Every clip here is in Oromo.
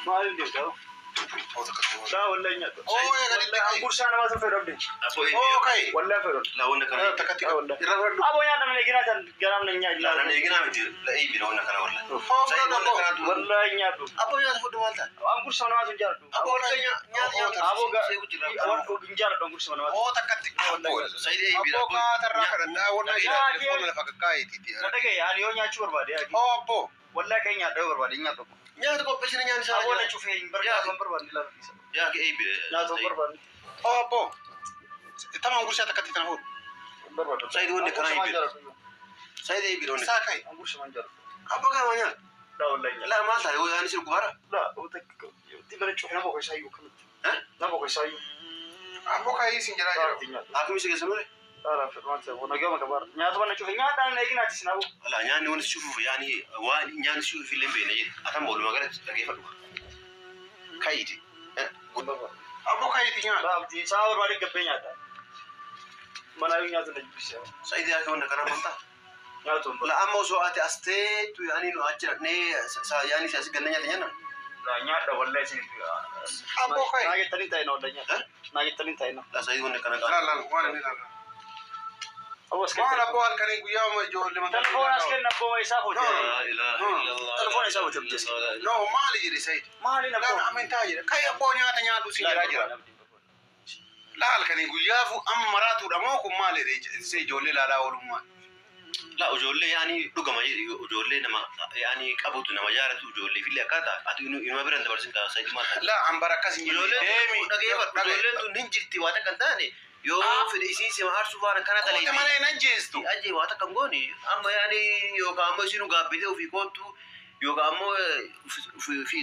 Maaliin deemta? Oo takka ta'e. Laa wallahi nyaadhu. Oo gaditti Wallahi kai. gurshaa namaatu fedhu abdi. Abbo Oo kai. Wallahi fedhu. La wanna kana. Takkatti Ah, wallahi. irra fudhadhu. Aboo nyaadha na eeginaa tan garaam na nyaadhu. La nan eeginaa miti. La eebira wanna kana wallahi. Oo Said fudhadhu wanna abboo. kana. Wallahi nyaadhu. Abbo nyaata fudhu maal ta'a? Waan gurshaa namaatu hin jaalladhu. Abbo wallahi nyaata nyaata. Aboo Seeku jira. hin jaalladhu gurshaa namaatu. Oo takkatti. Abboo. Said eebira. Abboo kaatarraa kadhadhaa wanna jira telefoona lafa kakkaayeetiiti. Na dhagaye ani yoo nyaachuu barbaade yaa. Oo abboo. Wallahi kan nyaadhu barbaade nyaadhu. Nyaata qopheessina nyaanni isaa. Aboo na cufee hin barbaadu hin barbaadne lafa keessa. Yaa ke eebira. Nyaata hin barbaadne. Oo abboo. Tamaan gurshaa takkatti tana fuudhu. Hin barbaadu. Said wanna kana eebira. Said eebira wanna. Isaa kai. Gurshaa man jaalladhu. Abbo qaama nyaata. Laa wallahi nyaadhu. La maal ta'a yoo yaani sirgu bara. Laa itti bara cufee nama keessaayyuu akkamitti. Nama keessaayyuu. Abboo kaayii isin jedhaa jira. Akkami si keessa nure? Nyaata mana cufe nyaata na eegina ati sinabu. Ala nyaanni wani shufuuf yaani waan nyaanni shufuuf illee hin beekne jedhe. Atan booluma gara dhageeffadhu. Kaayiti. Abboo kaayiiti nyaata. Abdi saa barbaade gabbee nyaata. Manaayyuu nyaata na jibbisiisa. Said yaa wanna kana maal Nyaata hin La amma osoo ati as teettu yaani nu achi dhaqnee yaani si as ganna nyaata nyaanna. Nyaadha wallahi isin. Abboo kaayi. Naa jettanii taa'ina wallahi nyaata. Naa jettanii taa'ina. La Said wanna kana Laal qaama. laal waan inni laal. Aboo as Waan kenna. abboo halkanii guyyaa ijoollee mataa. Telefoon as kenna abboo isaa fuute. La ilaha illallah. Telefoon isaa fuute abdi. No maali jedhe Said. Maali na Laal amantaa jedhe. Kai abboo nyaata nyaadhu isin jedhaa jira. Laal halkanii guyyaa amma maraatuudha moo kun maali jedhe ijoollee laalaa oolummaa. La ijoollee yaani dhugama ijoollee nama yaani qabutu nama jaalatu ijoollee fillee akkaataa ati inuma biran dabarsin kaa Said maal ta'a. Laa an bara akkas hin jenne. Ijoolleen Deemi. dhageeffadhu ijoolleen tun hin jirti waa takka hin taane yoo fedhe isiin sima aarsuu faana kana Koote talee. malee nan jeestu. Ajje waa takka hin goone amma yaani yookaan ammoo isiin gaabbitee ofii koottu yookaan ammoo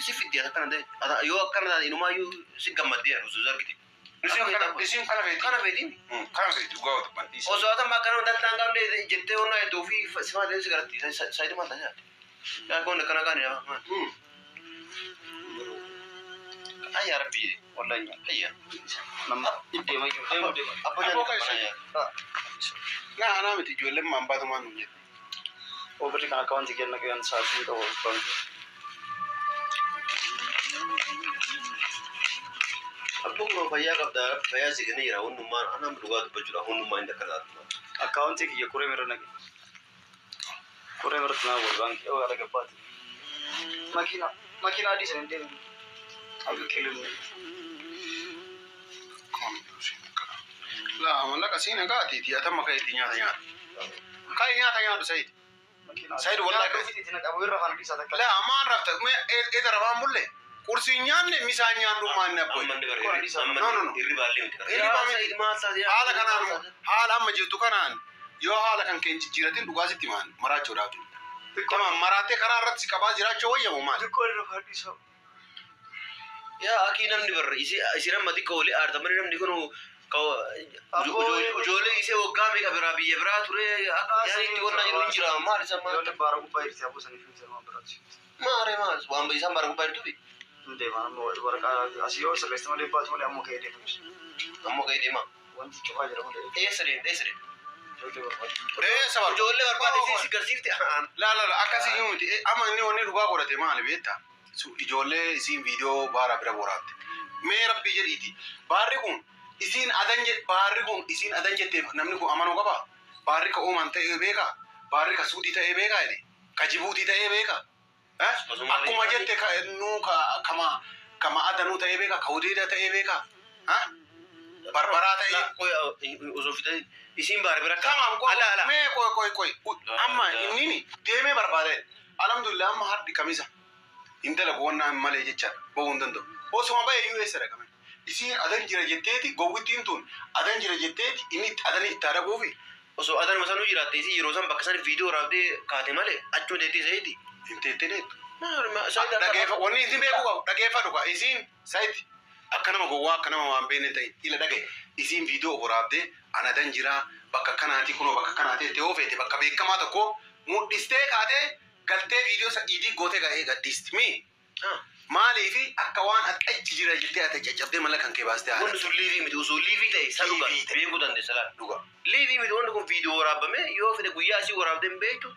si fiddi akkana ta'e yoo akkana taate inumaayyuu si gammaddee osoo argite. Isin kana feeti. Kana feetiin. Kana feeti dhugaa dubbanti. Osoo ati amma akkana dallaan qabne jettee onnaa iddoo ofii si maal si garatti saayidii maal ta'a jaate. Yaa kun akkana kaani nama maal. Ayyaa rabbi jedhe. Wallahi nyaata. Ayyaa. Nama deema deemu deema. Abbo nyaanni qabana yaa. Naa anaa miti ijoolleen maan baatumaan nu jedhe. Obirri kan akka wanti kenna kan sa'aatii qabu baankii. Abboon koo fayyaa qabda fayyaa si kennee jira hundummaan anaan dhugaa dubbachuudha hundummaan inni akka taatu. Akkaawuntii kiyya kuree mira nage. Kuree miratti naa wal baankii yoo haala gabbaati. Makiina makiina adii sana hin deemu. Akka kiiloo Laa mallaqa siin egaa ati atamma ka'iitti nyaata nyaata. Ka'i nyaata nyaadhu Said. Said wallahi Itti na qabu irra afaan dhiisaa takka. Laa maan rafta eeda rafaan bulle qursii nyaanne misaan nyaannu maanne abbooy. Amma inni barreeffame. Amma No, no, no. hirribaallee miti. Hirribaa miti. Said maal taate? Haala kanaan haala amma jirtu kanaan yoo haala kan keen jijjiiratin dhugaa sitti maan maraachuudhaaf. Tamam maraattee karaa irratti si qabaa jiraachuu wayyamu maali? Xiqqoo irra afaan dhiisaa. Yaa akii namni barre isin amma xiqqoo olii aartamanii namni kun ijoollee isee waggaa meeqa biraa biyya biraa ture akka yaani itti wanna jiru hin jira maal isa maal Ijoollee baara gubbaa jirti aboo sanii fi waan biraati. maare maal waan isaan bara gubbaa jirtuufi Hin deema amma waraqaa asii yoo sirreessite malee baatu malee ammoo ka'ee deema. ammoo ka'ee deema. Wanti cufaa jira malee Eessa deemte eessa deemte? ijoollee barbaadu. Eessa barbaadu? Ijoollee barbaade isin si garsiifte. Laa laa laa akkasii hin miti amma inni wanni dhugaa godhate maali beektaa? Ijoollee isiin viidiyoo baara bira boraabte. Mee rabbii jedhiiti baarri kun isiin adan jedhe baarri kun isiin adan jette namni kun amanuu qabaa? Baarri ka Ooman ta'ee beekaa? Baarri ka Suudii ta'ee beekaa jedhe? Ka Jibuutii ta'ee beekaa? Akkuma jette ka nuu ka kama kama adanuu ta'ee beekaa? Ka Hudeeda ta'ee beekaa? Barbaraa ta'ee? Osoo fidanii isiin baara bira. Tamam Ala ala. mee qoy qoy qoy amma inni deemee barbaade alhamdulillah amma har'i kamisa hin dalagu wannaan malee jecha bahuu hin danda'u osuma bahee iyyuu eessa dhaqame isiin adan jira jetteeti gowwittiin tun adan jira jetteeti inni adan itti dhaquufi Osoo adanuma sanuu jiraatte isii yeroo san bakka san viidiyoo waraabdee kaate malee achuma teettee sa'iiti. Hin teettee deettu. Dhageeffa wanni isin beekuu qabu dhageeffadhu kaa isiin sa'itti akka nama gowwaa akka nama waan beekne ta'e ila dhagaye isiin viidiyoo waraabdee ana adan jira bakka kanaati kunoo bakka kanaati jettee yoo feete bakka beekamaa tokko mul'istee kaatee galtee viidiyoo isa idii gootee ga'ee gadhiisti mi maaliifi akka waan ati achi jira jettee ati caccabdee mala kan kee baastee haala. Wanni sun live miti osoo live ta'e isa dhuga Live ta'e. Beekuu dandeessa laala. Dhuga. Live miti wanni kun viidiyoo waraabame yoo fedhe guyyaa asii waraabdee hin beektu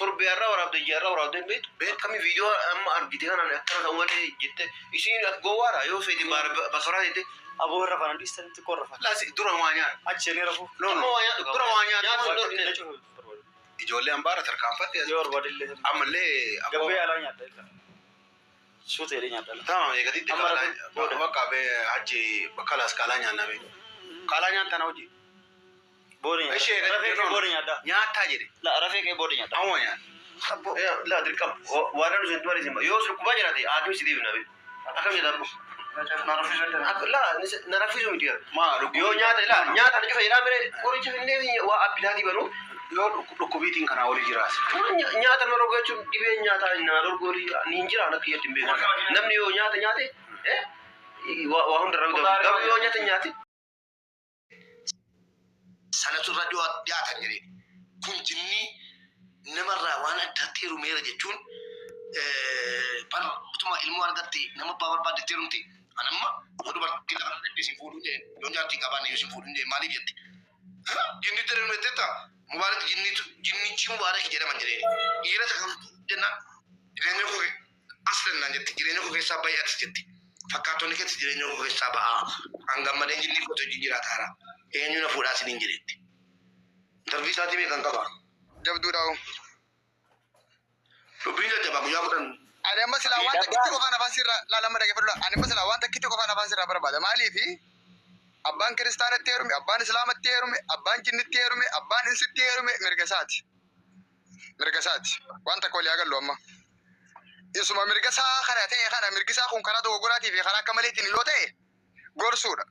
Torbee irraa waraabde, ji'a irraa waraabde hin beektu. Akkami viidiyoo amma argite kanaan akkana ta'u malee jette isiin gowwaadha yoo feete bakka jette. Aboo irra faana dhiistan xiqqoo irra faana. Laasi dura waa nyaata. Achi ni rafu. No no. Amma waa nyaatu. Dura waa nyaatu. Nyaatu. Ijoollee ambaara tarkaanfatte. Yoo barbaadillee. Ammallee abboo. Gabbee alaa nyaadha. Suuta jedhee nyaadha. Tamam eegatitti Amma kaalaa booda. bakka bee hajji bakka laas kaalaa nyaanna bee. Kaalaa nyaattaa na hojii. Booda nyaadha. Ishee Rafee kee booda nyaadha. Nyaattaa jedhe. La rafee kee booda nyaadha. Amma nyaata. Laa dirqama. Waan nu sentu malee simba. Yoo sukkubaa jiraate haaduu si deebina bee. Akkam jedha abbo. Laa na raffisu miti yaa. Maa dhukkubii. Yoo nyaata laa nyaata na cufa jedhaa mere qoricha finnee waa appilaatii banuu. Yoo dhukkubiitiin kanaa olii jiraas. Nyaata nama dhorgu jechuun dhibeen nyaataa nama dhorgu ni hin jira akka kiyyatti hin beeku. Namni yoo nyaata nyaate waa hunda irraa bitatu. Garuu yoo nyaata nyaate. Sanatu irra dhiyaatan jedheen. Kun jinnii namarraa waan addaatti heerumeera jechuun bar utuma ilmoo argatte nama abbaa barbaaddetti heerumte. Anamma yoo dubartii lafa argatte isin fuudhuu hin yoo jaartii hin qabaanne yoo isin fuudhuu hin maaliif jette? Jinni jedhamu jettetta Mubaarak jinnichi Mubaarak jedhaman jedheen. Dhiira isa kamtu jennaan jireenya koo as jennaan jette jireenya koo keessaa ba'i atis jette. Fakkaatonni keessa jireenya koo keessaa ba'aa. Hangammadeen jinni koo hojii jiraataara. Eenyu na fuudhaa isiniin jedhetti. Intarvii isaatii beekan qaba. Jabduudha. Dubbiin jajjabaa guyyaa 10. Ani amma silaa waan takkitti qofaan afaan sirraa laalama dhaggeeffadhu. Ani amma silaa waan takkitti qofaan afaan sirraa barbaada. Maaliifi abbaan kiristaanatti heerume, abbaan islaamatti heerume, abbaan jinnitti heerume, abbaan insitti heerume mirga isaati. Mirga isaati. Waan takka walii agallu amma. Isuma mirga isaa kana ta'e kana mirgi isaa kun karaa dogoggoraatii fi karaa akka maleetiin yoo ta'e gorsuudha.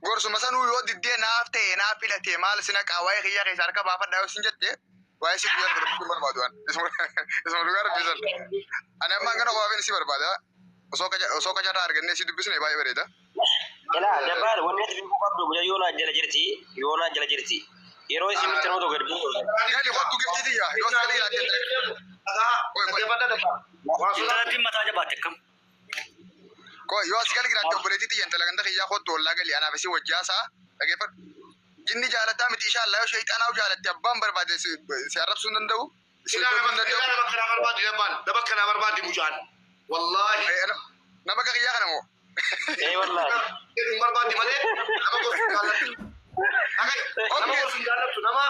Gorsuma sanuu yoo diddee naaf ta'e naaf filate maal sina qaawwaa'ee kiyyaa keessa harka baafadhaa yoo sin jette waa'ee si guyyaa fudhachuu barbaadu waan. Isuma dhugaa rabbisan. Ani amma hangana qofaafin si barbaada. Osoo qacarraa argannee si dubbisne baay'ee bareeda. Jalaa dabbaan wanni ati beekuu qabdu mucaa yoonaan jala jirti yoonaan jala jirti yeroo isin miti nama tokko gad bu'u. Gali kottu gifti tiyya yoo si gali ilaalte. Intalattiin mataa jabaatte akkam? Yoo as gali jiraatte obboleettii tiyya intala ganda kiyyaa kottu ollaa gali anaaf isin wajjaasaa dhageeffadhu. Jinni jaalataa miti insha Allah yoo shayxaanaa jaalatte abbaan barbaade si arrabsuu hin danda'u. Si Ilaa godhuu hin danda'u. nama kanaa barbaadi dabbaan nama kanaa barbaadi mucaan. Wallaahi. Nama akka kiyyaa kana moo? Ee wallaahi. Jedhu barbaadi malee nama gorsu jaallattu. Nama gorsu jaallattu nama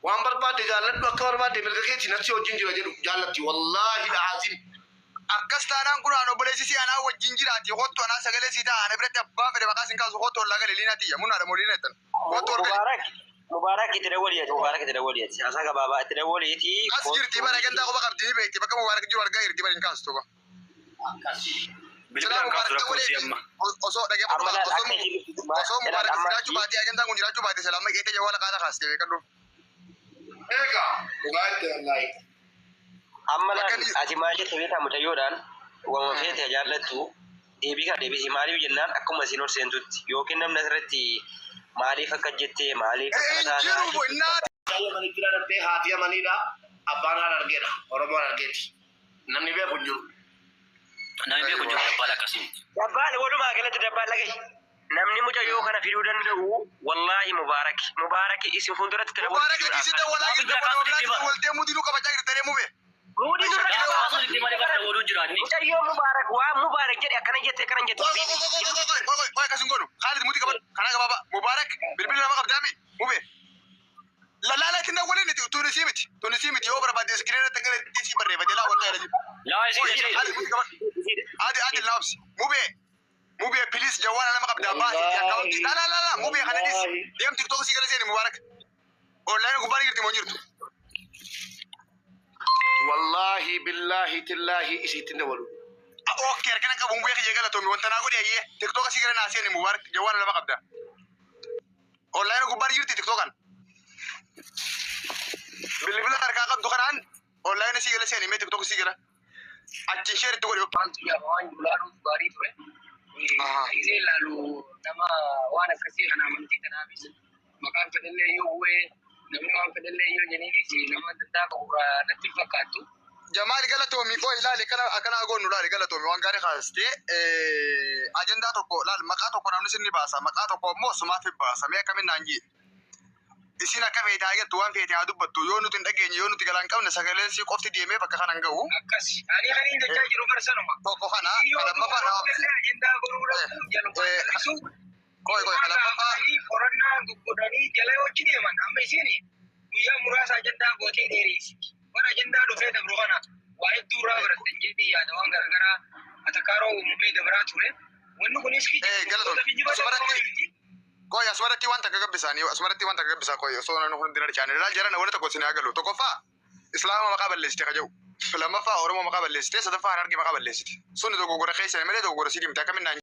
waan barbaadde jaalladhu akka barbaadde mirga keetii natti wajjin jira jedhu jaallatti. Wallaahi dhaazim. Akkas taanaan kun aan obboleessi si anaa wajjin jiraati kottu anaa sagalee si ta'a ana biratti abbaan fedhe maqaa sin kaasu kottu ollaa gali liinaa tiyya munaadha moo liinaa jettan kottu ol gali. Mubaarak Mubaarak itti dawwaliiti Mubaarak itti dawwaliiti haasaa gabaabaa itti dawwaliiti. As jirti bara gandaa qofa qabdi ni beekti bakka Mubaarak jiru argaa jirti bara hin kaastu ba. Silaa Bilbilaan kaasu Mubaarak rakkoo si dawwalee amma. osoo dhageeffadhu Amma laal osoo akka osoo Mubaarak amma jiraachuu baatee agendaan kun jiraachuu baate silaa amma qeetee jawwaala qaata kaastee beekadhu. Egaa dhugaa itti wallaahi. Amma Bakka laal ati maal jette beektaa mucayyoodhaan wama feete jaallattu deebii kana deebisi maaliif jennaan akkuma isin ol seentutti yookiin namni asirratti maaliif akka jettee maaliif akkana Hin taataa jiru innaa Yamanitti dhalattee haati Yamaniidha. Abbaan haadha argeedha. Oromoon argeeti. Namni beeku hin jiru. Namni beeku jiru dabbaan akkasii miti. Dabbaan walumaa galatti dabbaan lagahi. Namni mucayyoo kana fiduu danda'u wallaahi Mubaarak Mubaarak isin fuulduratti itti Mubaarak dhiisii dawwalaa jirti dawwalaa waltee mudinuu qabachaa jirti taree mube. Mudii nurra Gaafa kaasuu didee malee bakka ooluu jiraanni. Mucayyoo Mubaarak waan Mubaarak jedhe akkana jette akkana jette. Qoy qoy qoy qoy qoy qoy qoy akkas hin godhu. Khaalid muti qabadhu. Karaa gabaabaa. Mubaarak bilbila nama qabdaami. Mube. Lalaala ittiin dawwaliin Tunisii miti. Tunisii miti yoo barbaadde iskiriin irratti gara ittiin sii barreeffate laa wallahi rajib. Laa isii isii. Khaalid muti qabadhu. Adi adi naabsi. Mube. Mube please jawwaala nama qabdaa baasii akkaawuntii. La la la la mube kana dhis. Deem TikTok sii gara seeni Mubaarak. Online gubbaan jirti moo hin jirtu? Wallaahi billaahi tillaahi isiitti hin dabalu. Okay harkana qabu mubee kiyya galatoomi wanta naa godhe ayyee TikTok sii gara naa seeni Mubaarak jawwaala nama qabdaa. Online gubbaan jirti TikTokan. Bilbila harkaa qabdu kanaan online sii gala seeni mee TikTok sii gara. Achiin share itti godhi. Waan ilaaluuf gaarii ture. Isee ilaalu nama waan akkasii kana amantii tanaafis maqaan fedhallee yoo bu'ee namni waan fedhallee yoo jeniinis nama dandaa qabu natti fakkaattu. Jamaal galatoomi koo ilaali akkana akkana goonu ilaali galatoomi waan gaarii kaastee ajandaa tokko ilaali maqaa tokko namni sinni baasa maqaa tokko immoo sumaaf hin baasa mee akkamiin naan jee. Isin akka feete haa jettu, waan feete haa dubbattu, yoo nuti hin dhageenye, yoo nuti galaan qabne, sagaleen si qofti deemee bakka kana hin gahu. Akkas. Ani kan hin jechaa jiru barsanuma. Tokko kana, kan lammaffaa na obsi. Ajandaa godhuudhaaf jaluma callisu. Qoy qoy, kan lammaffaa. Qorannaa godhanii jala hojii deeman amma isin guyyaa muraasa ajandaa gootee dheereessiti. Bara ajandaa dhufee dabru kana waa hedduu irraa barattan jedhee yaada waan garaagaraa atakaaroo uumamee dabraa ture. Wanni kunis Galatoon. Qoy, asumarratti waan takka gabbisaanii, asumarratti waan takka gabbisaa. Qoy, osoo namni hundi na ilaal jarana, wani tokko isin haa galu. Tokkoffaa, Islaama maqaa balleessite ka jedhu. Lammaffaa, Oromoo maqaa balleessite. Sadaffaa, Harargee maqaa balleessite. Suni dogoggora keessan malee dogoggora sii miti. Akkamiin naan